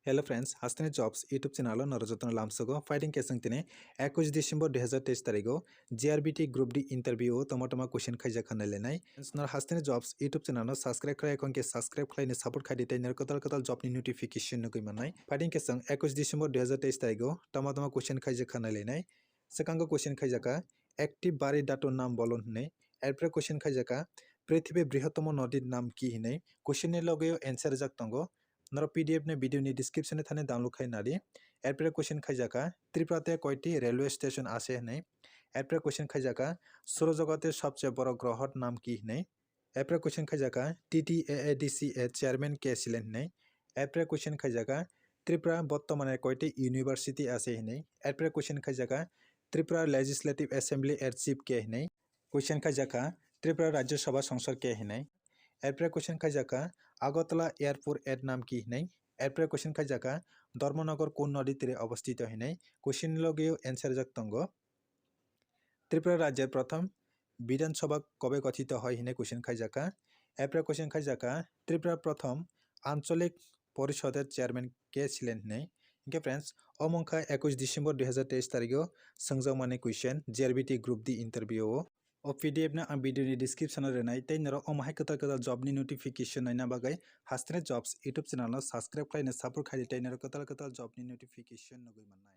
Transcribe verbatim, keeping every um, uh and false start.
Hello friends, Hasteni Jobs YouTube channel o norok jotono lamsogo. Fighting keseng tini ekush December dui hazar teis tarigo G R B T Group D interview o toma toma question khaijak kha nailainai. Friends, nor Hasteni Jobs YouTube channel no subscribe khlai khon ke subscribe khlai ni support khai di tei nor kotal kotal job ni notification nugui mannai. Fighting keseng ekush December dui hazar teis tarigo toma toma question khaijak kha nailainai. Sekango question khaijak kha, ekti bari dhatu nam bolon hinwi. Erpore question khaijak kha, prithibi brihotomo nodi nam ki hinwi. Question ni loge o answer rijak tongo. Norok P D F ni video ni description ni thani download khai nadi. Erpore question khaijak kha, Tripura te koiti railway station ase hinwi. Erpore question khaijak kha, Surojagate sabse boro grohor nam ki hinwi. Erpore question khaijak kha, T T A A D C A chairman ke silen hinwi. Erpore question khaijak kha, Tripura bottomane koiti university ase hinwi. Erpore question khaijak kha, Tripura Legislative Assembly er chief ke hinwi. Question khaijak kha, Tripura Rajya Sabha songsor ke hinwi. Erpore question khaijak kha, Agartala airport er nam ki hinwi. Erpore question khaijak kha, Dharmanagar kun nodi tire obostito hinwi. Question ni loge o answer rijak tongo. Tripura Rajya prothom Bidhan Sabha kobe gothito hoi hinwi question khaijak kha. Erpore question khaijak kha, Tripura prothom Anchalik Porisoder chairman ke silen hinwi. Hinkhe friends, omo wngkha ekush December dui hazar teis tarigo swngjak mani question G R B T Group D interview o. O P D F no ang video ni description o rwnai tei norok omo hai kwtal kwtal job ni notification naina bagwi Hasteni Jobs YouTube channel no subscribe khlai ni support khai di tei norok kwtal kwtal job ni notification nugui mannai.